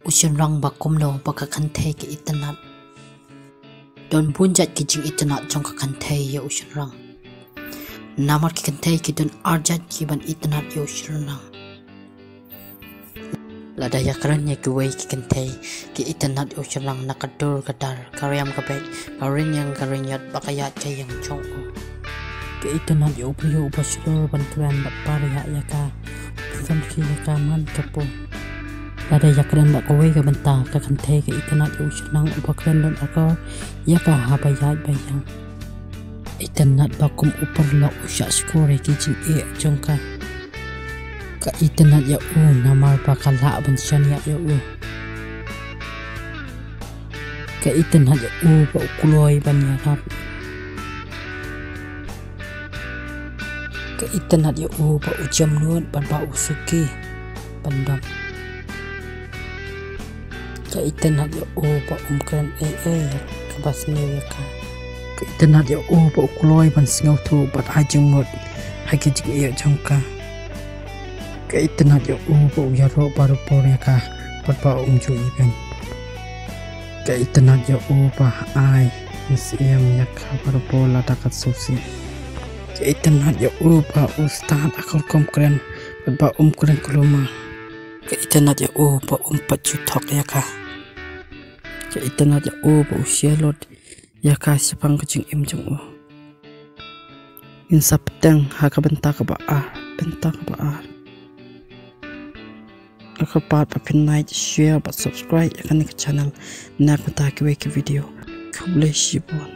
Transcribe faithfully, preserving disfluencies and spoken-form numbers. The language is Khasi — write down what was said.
U shynrang ba kumno ba ka kynthei ka itynnad. Don bun jait ki jingitynnad jong ka kynthei ïa u shynrang. Namar ki kynthei ki don ar jait ki ban itynnad ïa u shynrang. Lada ïakren ïa kiwei ki kynthei ki itynnad ïa u shynrang na ka dur ka dar, ka riam ka beit, ka rynïeng ka rynïot bad ka ïaid ka ïeng jong u. Ka itynnad ïa u briew uba shlur ban kren bad pariah ïa ka, u pynshongkhia ïa ka man ka pung. Lada ïakren bad kawei ka bynta, ka kynthei ka itynnad ïa u shynrang uba kren don akor ïa ka haba ïaid ba ïeng. Itynnad ba kum u paralok u shah shkor ïa ki jingeh jong ka. Ka itynnad ïa u namar ba ka lah ban shaniah ïa u. Ka itynnad ïa u ba u kloi ban ïarap. Ka itynnad ïa u ba u jemnud bad ba u suki ban dom. Ka itynnad ïa u ba um kren ei ei ïa kaba sniew ïa ka. Ka itynnad ïa u ba u kloi ban sngewthuh bad ai jingmut ha ki jingeh jong ka. Ka itynnad ïa u ba u ïaroh barabor ïa ka bad ba um ju ibeiñ. Ka itynnad ïa u ba ai mynsiem ïa ka barabor lada ka sngewsih. Ka itynnad ïa u ba u stad ha ka rukom kren bad ba um kren kulmar. Ka itynnad ïa u ba um pat ju thok ïa ka. Ka itynnad ïa u ba u share lut ïa ka shaphang ka jingim jong u. Ngin sa bteng ha ka bynta kaba ar, bynta kaba ar. Nga kyrpad ba phin like, share bad subscribe ïa kane ka channel na ka bynta kiwei ki video. Khublei shibun.